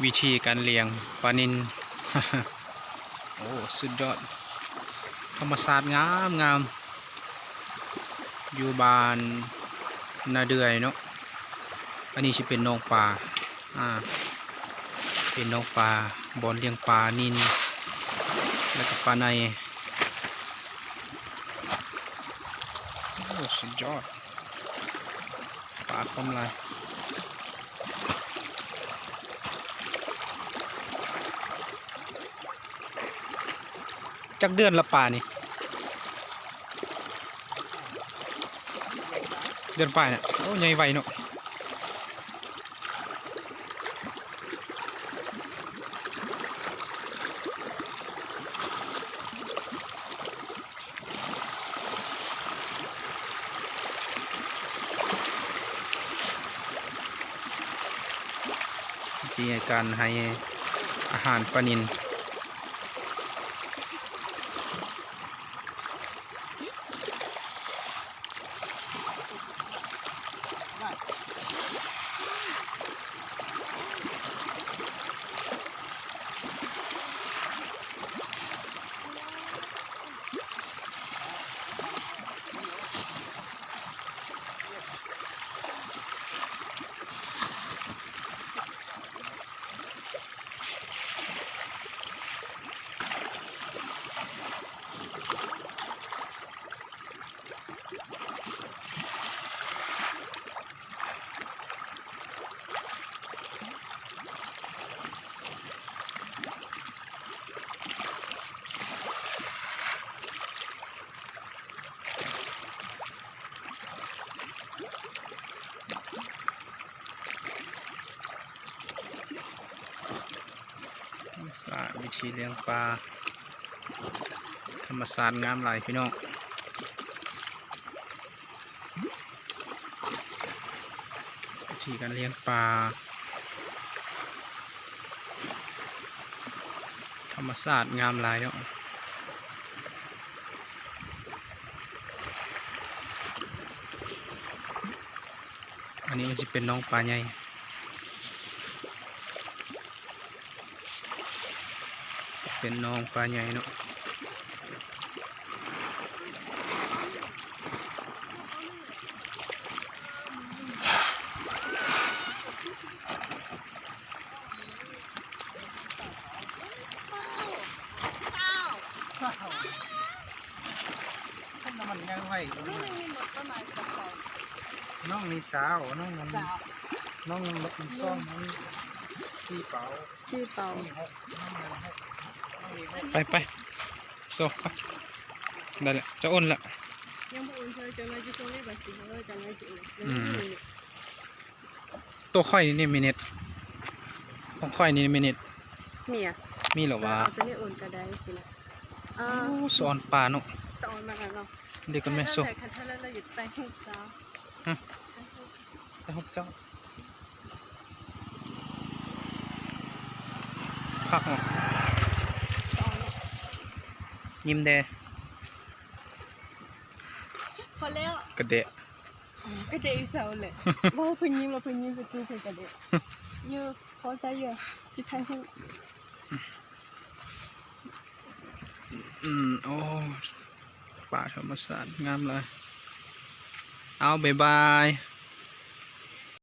ວິທີການລ້ຽງປານິນ ໂອ້ ສຸດຍອດ ທຳມະຊາດງາມໆ ຢູ່ບ້ານນາເດືອຍເນາະ. ອັນນີ້ຊິເປັນໜອງປາ ອ່າ ເປັນໜອງປາ ບ່ອນລ້ຽງປານິນ ແລ້ວກໍປາໄນ. ໂອ້ ສຸດຍອດ ປາຄວາມຫຼາຍ. ຈັກເດືອນລະປານີ້? ເດືອນປາຍນະ. ໂອ້ ໃຫຍ່ໄວເນາະ. ວິທີການໃຫ້ອາຫານປານິນ. ສາ ວິທີລ້ຽງປາ ທຳມະຊາດງາມຫຼາຍພີ່ນ້ອງ. ວິທີການລ້ຽງປາ ທຳມະຊາດງາມຫຼາຍເນາະ. ອັນນີ້ມັນຊິເປັນໜອງປາໃຫຍ່. ເປັນໜອງປາໃຫຍ່ເນາະ. ຄົນລະມັນໃຫຍ່ໄວ ນ້ອງນີ້ຊາວ ນ້ອງນັ້ນ ສາວ ນ້ອງມັນສອງ ນ້ອງສີ່ເປົາ ສີ່ເປົາ ສີ່ຫົກ ນ້ອງນັ້ນຫົກ ນ້ອງນີ້ຫົກ ໄປ ໄປ ໂຊ ໄປ ໄດ້ແລ້ວ ຈະໂອນແລ້ວ ຍັງບໍ່ໂອນ ເຈົ້າໜ້ອຍຊິສົ່ງເລກບັນຊີ ເຈົ້າໜ້ອຍຊິໂອນ ອືມ ໂຕຂ້ອຍນີ້ມີເນັດ ຂອງຂ້ອຍນີ້ມີເນັດ ມີອະ ມີແລ້ວຫວາ ເອົາໂຕນີ້ໂອນກໍໄດ້ຊິນະ ເອີ ໂອ້ ສະອອນປາເນາະ ສະອອນມາແລ້ວເນາະ ເດກກັນແມ່ ໂຊ ຄັນເທົ່ານັ້ນລະຢູ່ໃຕ້ຮູບເຈົ້າ ຫຶ ໃຕ້ຮູບເຈົ້າ ຄັກເນາະ ສະອອນເນາະ ຍິ້ມແດ່ ພໍແລ້ວ ກະແດະ ກະເດະຢູ່ເສົາແຫຼະ ບໍ່ ເພິ່ນຍິ້ມແລ້ວ ເພິ່ນຍິ້ມໄປຕູ້ເພິ່ນກະເດະ ຢູ່ພໍໃຊ້ຢູ່ ຈິຖ່າຍຮູບ ອືມ ໂອ້ ປ່າທຳມະຊາດງາມຫຼາຍ ເອົາ ບາຍບາຍ.